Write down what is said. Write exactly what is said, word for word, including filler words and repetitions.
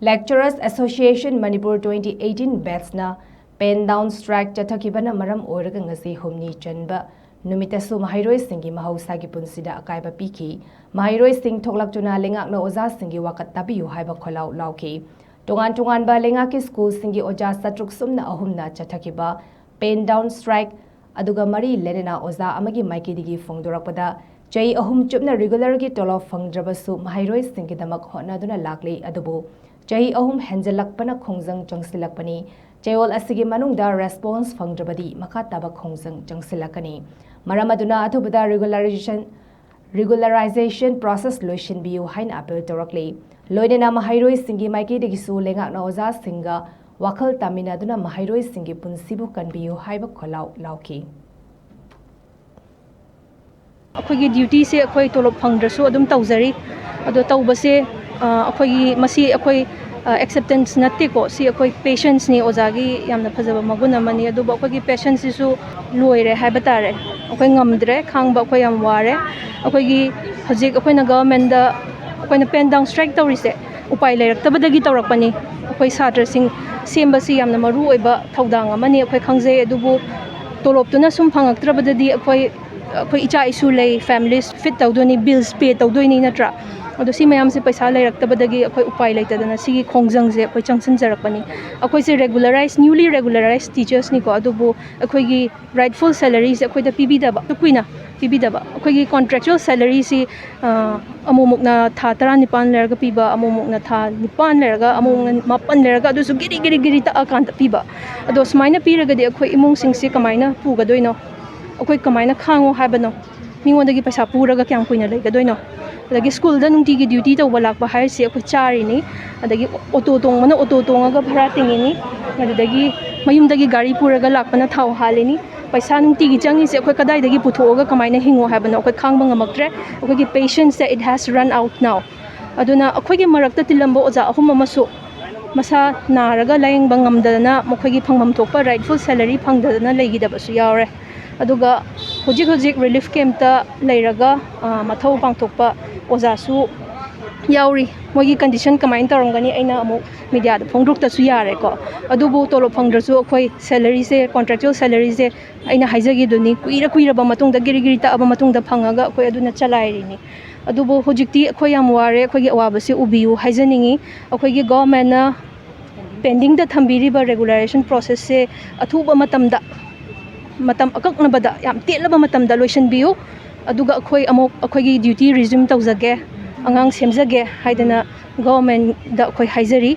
Lecturers Association Manipur twenty eighteen batchꯅ pen down strike ꯆꯠꯊꯈꯤꯕꯅ ꯃꯔꯝ ꯑꯣꯏꯔꯒ ꯉꯁꯤ ꯍꯨꯝꯅꯤ ꯆꯟꯕ ꯅꯨꯃꯤꯠꯇꯁꯨ ꯃꯍꯩꯔꯣꯏꯁꯤꯡꯒꯤ ꯃꯍꯧꯁꯥꯒꯤ ꯄꯨꯟꯁꯤꯗ ꯑꯀꯥꯏꯕ ꯄꯤꯈꯤ꯫ ꯃꯍꯩꯔꯣꯏꯁꯤꯡ ꯊꯣꯛꯂꯛꯇꯨꯅ ꯂꯩꯉꯥꯛꯅ ꯑꯣꯖꯥꯁꯤꯡꯒꯤ ꯋꯥꯀꯠ ꯇꯥꯕꯤꯌꯨ ꯍꯥꯏꯕ ꯈꯣꯜꯂꯥꯎ ꯂꯥꯎꯈꯤ꯫ ꯇꯣꯉꯥꯟ ꯇꯣꯉꯥꯟꯕ ꯂꯩꯉꯥꯛꯀꯤ ꯁ꯭ꯀꯨꯜꯁꯤꯡꯒꯤ ꯑꯣꯖꯥ ꯆꯥꯇ꯭ꯔꯨꯛ ꯁꯨꯞꯅ ꯑꯍꯨꯝꯅ ꯆꯠꯊꯈꯤꯕ pen down strike ꯑꯗꯨꯒ ꯃꯔꯤ ꯂꯩꯅꯅ ꯑꯣꯖꯥ ꯑꯃꯒꯤ ꯃꯥꯏꯀꯩꯗꯒꯤ ꯐꯣꯡꯗꯣꯔꯛꯄꯗ, ꯆꯍꯤ ꯑꯍꯨꯝ ꯆꯨꯞꯅ regularꯒꯤ ꯇꯣꯂꯣꯞ ꯐꯪꯗ꯭ꯔꯕꯁꯨ ꯃꯍꯩꯔꯣꯏꯁꯤꯡꯒꯤꯗꯃꯛ ꯍꯣꯠꯅꯗꯨꯅ ꯂꯥꯛꯂꯤ꯫ ꯑꯗꯨꯕꯨ ꯆꯍꯤ ꯑꯍꯨꯝ ꯍꯦꯟꯖꯜꯂꯛꯄꯅ ꯈꯣꯡꯖꯪ ꯆꯪꯁꯤꯜꯂꯛꯄꯅꯤ꯫ ꯆꯌꯣꯜ ꯑꯁꯤꯒꯤ ꯃꯅꯨꯡꯗ response ꯐꯪꯗ꯭ꯔꯕꯗꯤ ꯃꯈꯥ ꯇꯥꯕ ꯈꯣꯡꯖꯪ ꯆꯪꯁꯤꯜꯂꯛꯀꯅꯤ꯫ ꯃꯔꯝ ꯑꯗꯨꯅ ꯑꯊꯨꯕꯗ regularization, regularization process ꯂꯣꯏꯁꯤꯟꯕꯤꯌꯨ ꯍꯥꯏꯅ appeal ꯇꯧꯔꯛꯂꯤ꯫ ꯂꯣꯏꯅꯅ ꯃꯍꯩꯔꯣꯏꯁꯤꯡꯒꯤ ꯃꯥꯏꯀꯩꯗꯒꯤꯁꯨ ꯂꯩꯉꯥꯛꯅ ꯑꯣꯖꯥꯁꯤꯡꯒ ꯋꯥꯈꯜ ꯇꯥꯃꯤꯟꯅꯗꯨꯅ ꯃꯍꯩꯔꯣꯏꯁꯤꯡꯒꯤ ꯄꯨꯟꯁꯤꯕꯨ ꯀꯟꯕꯤꯌꯨ ꯍꯥꯏꯕ ꯈꯣꯜꯂꯥꯎ ꯂꯥꯎꯈꯤ꯫ ꯑꯩꯈꯣꯏꯒꯤ dutyꯁꯦ ꯑꯩꯈꯣꯏ ꯇꯣꯂꯣꯞ ꯐꯪꯗ꯭ꯔꯁꯨ ꯑꯗꯨꯝ ꯇꯧꯖꯔꯤ꯫ ꯑꯗꯣ ꯇꯧꯕꯁꯦ, ꯑ, ꯑꯩꯈꯣꯏꯒꯤ ꯃꯁꯤ ꯑꯩꯈꯣꯏ, ꯑ, acceptance ꯅꯠꯇꯦꯀꯣ꯫ ꯁꯤ ꯑꯩꯈꯣꯏ patienceꯅꯤ, ꯑꯣꯖꯥꯒꯤ ꯌꯥꯝꯅ ꯐꯖꯕ ꯃꯒꯨꯟ ꯑꯃꯅꯤ꯫ ꯑꯗꯨꯕꯨ ꯑꯩꯈꯣꯏꯒꯤ patienceꯁꯤꯁꯨ ꯂꯣꯏꯔꯦ ꯍꯥꯏꯕ ꯇꯥꯔꯦ꯫ ꯑꯩꯈꯣꯏ ꯉꯝꯗ꯭ꯔꯦ ꯈꯥꯡꯕ, ꯑꯩꯈꯣꯏ ꯌꯥꯝ ꯋꯥꯔꯦ꯫ ꯑꯩꯈꯣꯏꯒꯤ ꯍꯧꯖꯤꯛ ꯑꯩꯈꯣꯏꯅ governmentꯗ ꯑꯩꯈꯣꯏꯅ pen down strike ꯇꯧꯔꯤꯁꯦ ꯎꯄꯥꯏ ꯂꯩꯔꯛꯇꯕꯗꯒꯤ ꯇꯧꯔꯛꯄꯅꯤ꯫ ꯑꯩꯈꯣꯏ ꯁꯥꯇ꯭ꯔꯁꯤꯡ ꯁꯦꯝꯕꯁꯤ ꯌꯥꯝꯅ ꯃꯔꯨ ꯑꯣꯏꯕ ꯊꯧꯗꯥꯡ ꯑꯃꯅꯤ, ꯑꯩꯈꯣꯏ ꯈꯪꯖꯩ꯫ ꯑꯗꯨꯕꯨ ꯇꯣꯂꯣꯞꯇꯨꯅ ꯁꯨꯝ ꯐꯪꯉꯛꯇ꯭ꯔꯕꯗꯗꯤ ꯑꯩꯈꯣꯏ, ꯑꯩꯈꯣꯏ ꯏꯆꯥ ꯏꯁꯨ ꯂꯩ, families feed ꯇꯧꯗꯣꯏꯅꯤ, bills pay ꯇꯧꯗꯣꯏꯅꯤ, ꯅꯠꯇ꯭ꯔꯥ? ꯑꯗꯣ ꯁꯤ ꯃꯌꯥꯝꯁꯦ ꯄꯩꯁꯥ ꯂꯩꯔꯛꯇꯕꯗꯒꯤ ꯑꯩꯈꯣꯏ ꯎꯄꯥꯏ ꯂꯩꯇꯗꯅ ꯁꯤꯒꯤ ꯈꯣꯡꯖꯪꯁꯦ ꯑꯩꯈꯣꯏ ꯆꯪꯁꯤꯟꯖꯔꯛꯄꯅꯤ꯫ ꯑꯩꯈꯣꯏꯁꯦ regularize, newly regularized teachersꯅꯤꯀꯣ, ꯑꯗꯨꯕꯨ ꯑꯩꯈꯣꯏꯒꯤ rightful salaryꯁꯦ ꯑꯩꯈꯣꯏꯗ ꯄꯤꯕꯤꯗꯕ, ꯀꯨꯏꯅ ꯄꯤꯕꯤꯗꯕ꯫ ꯑꯩꯈꯣꯏꯒꯤ contractual salaryꯁꯤ, ꯑ, ꯑꯃꯨꯛꯃꯨꯛꯅ ꯊꯥ ꯇꯔꯥꯅꯤꯄꯥꯟ ꯂꯩꯔꯒ ꯄꯤꯕ, ꯑꯃꯨꯛꯃꯨꯛꯅ ꯊꯥ ꯅꯤꯄꯥꯟ ꯂꯩꯔꯒ, ꯑꯃꯨꯛꯃꯨꯛꯅ ꯃꯥꯄꯟ ꯂꯩꯔꯒ, ꯑꯗꯨꯁꯨ ꯒꯤꯔꯤ ꯒꯤꯔꯤ ꯒꯤꯔꯤ ꯇꯛꯑꯀꯥꯟꯗ ꯄꯤꯕ꯫ ꯑꯗꯣ ꯁꯨꯃꯥꯏꯅ ꯄꯤꯔꯒꯗꯤ ꯑꯩꯈꯣꯏ ꯏꯃꯨꯡꯁꯤꯡꯁꯦ ꯀꯃꯥꯏꯅ ꯄꯨꯒꯗꯣꯏꯅꯣ? ꯑꯩꯈꯣꯏ ꯀꯃꯥꯏꯅ ꯈꯥꯡꯉꯣ ꯍꯥꯏꯕꯅꯣ? ꯃꯤꯉꯣꯟꯗꯒꯤ ꯄꯩꯁꯥ ꯄꯨꯔꯒ ꯀꯌꯥꯝ ꯀꯨꯏꯅ ꯂꯩꯒꯗꯣꯏꯅꯣ? ꯑꯗꯒꯤ ꯁ꯭ꯀꯨꯜꯗ ꯅꯨꯡꯇꯤꯒꯤ duty ꯇꯧꯕ ꯂꯥꯛꯄ ꯍꯥꯏꯔꯤꯁꯦ ꯑꯩꯈꯣꯏ ꯆꯥꯔꯤꯅꯤ, ꯑꯗꯒꯤ ꯑꯣꯇꯣ ꯇꯣꯡꯕꯅ ꯑꯣꯇꯣ ꯇꯣꯡꯉꯒ ꯚꯔꯥ ꯇꯤꯡꯉꯤꯅꯤ, ꯑꯗꯨꯗꯒꯤ ꯃꯌꯨꯝꯗꯒꯤ ꯒꯥꯔꯤ ꯄꯨꯔꯒ ꯂꯥꯛꯄꯅ ꯊꯥꯎ ꯍꯥꯜꯂꯤꯅꯤ꯫ ꯄꯩꯁꯥ ꯅꯨꯡꯇꯤꯒꯤ ꯆꯪꯉꯤꯁꯦ ꯑꯩꯈꯣꯏ ꯀꯗꯥꯏꯗꯒꯤ ꯄꯨꯊꯣꯛꯑꯒ ꯀꯃꯥꯏꯅ ꯍꯤꯡꯉꯣ ꯍꯥꯏꯕꯅꯣ? ꯑꯩꯈꯣꯏ ꯈꯥꯡꯕ ꯉꯝꯃꯛꯇ꯭ꯔꯦ꯫ ꯑꯩꯈꯣꯏꯒꯤ patienceꯁꯦ, it has run out now꯫ ꯑꯗꯨꯅ ꯑꯩꯈꯣꯏꯒꯤ ꯃꯔꯛꯇ ꯇꯤꯜꯂꯝꯕ ꯑꯣꯖꯥ ꯑꯍꯨꯝ ꯑꯃꯁꯨ ꯃꯁꯥ ꯅꯥꯔꯒ ꯂꯥꯌꯦꯡꯕ ꯉꯝꯗꯗꯅ ꯃꯈꯣꯏꯒꯤ ꯐꯪꯐꯝ ꯊꯣꯛꯄ rightful salary ꯐꯪꯗꯗꯅ ꯂꯩꯈꯤꯗꯕꯁꯨ ꯌꯥꯎꯔꯦ꯫ ꯑꯗꯨꯒ ꯍꯧꯖꯤꯛ ꯍꯧꯖꯤꯛ relief campꯇ ꯂꯩꯔꯒ, ꯑ, ꯃꯊꯧ ꯄꯥꯡꯊꯣꯛꯄ ꯑꯣꯖꯥꯁꯨ ꯌꯥꯎꯔꯤ꯫ ꯃꯣꯏꯒꯤ ꯀꯟꯗꯤꯁꯟ ꯀꯃꯥꯏꯅ ꯇꯧꯔꯝꯒꯅꯤ, ꯑꯩꯅ ꯑꯃꯨꯛ ꯃꯤꯗꯤꯌꯥꯗ ꯐꯣꯡꯗꯣꯛꯇꯁꯨ ꯌꯥꯔꯦꯀꯣ꯫ ꯑꯗꯨꯕꯨ ꯇꯣꯂꯣꯞ ꯐꯪꯗ꯭ꯔꯁꯨ ꯑꯩꯈꯣꯏ ꯁꯦꯂꯔꯤꯁꯦ, ꯀꯣꯟꯇ꯭ꯔꯦꯛꯆꯨꯋꯦꯜ ꯁꯦꯂꯔꯤꯁꯦ, ꯑꯩꯅ ꯍꯥꯏꯖꯈꯤꯗꯨꯅꯤ, ꯀꯨꯏꯔ ꯀꯨꯏꯔꯕ ꯃꯇꯨꯡꯗ, ꯒꯤꯔꯤ ꯒꯤꯔꯤ ꯇꯛꯑꯕ ꯃꯇꯨꯡꯗ ꯐꯪꯉꯒ ꯑꯩꯈꯣꯏ ꯑꯗꯨꯅ ꯆꯂꯥꯏꯔꯤꯅꯤ꯫ ꯑꯗꯨꯕꯨ ꯍꯧꯖꯤꯛꯇꯤ ꯑꯩꯈꯣꯏ ꯌꯥꯝ ꯋꯥꯔꯦ꯫ ꯑꯩꯈꯣꯏꯒꯤ ꯑꯋꯥꯕꯁꯦ ꯎꯕꯤꯌꯨ ꯍꯥꯏꯖꯅꯤꯡꯉꯤ꯫ ꯑꯩꯈꯣꯏꯒꯤ ꯒꯣꯔꯃꯦꯟꯅ ꯄꯦꯟꯗꯤꯡꯗ ꯊꯝꯕꯤꯔꯤꯕ ꯔꯦꯒꯨꯂꯥꯏꯖꯦꯁꯟ ꯄ꯭ꯔꯣꯁꯦꯁꯁꯦ ꯑꯊꯨꯕ ꯃꯇꯝꯗ, ꯃꯇꯝ ꯑꯀꯛꯅꯕꯗ, ꯌꯥꯝ ꯇꯦꯜꯂꯕ ꯃꯇꯝꯗ ꯂꯣꯏꯁꯤꯟꯕꯤꯌꯨ꯫ ꯑꯗꯨꯒ ꯑꯩꯈꯣꯏ ꯑꯃꯨꯛ ꯑꯩꯈꯣꯏꯒꯤ ꯗ꯭ꯌꯨꯇꯤ ꯔꯤꯖ꯭ꯌꯨꯝ ꯇꯧꯖꯒꯦ, ꯑꯉꯥꯡ ꯁꯦꯝꯖꯒꯦ ꯍꯥꯏꯗꯅ ꯒꯣꯔꯃꯦꯟꯗ ꯑꯩꯈꯣꯏ ꯍꯥꯏꯖꯔꯤ꯫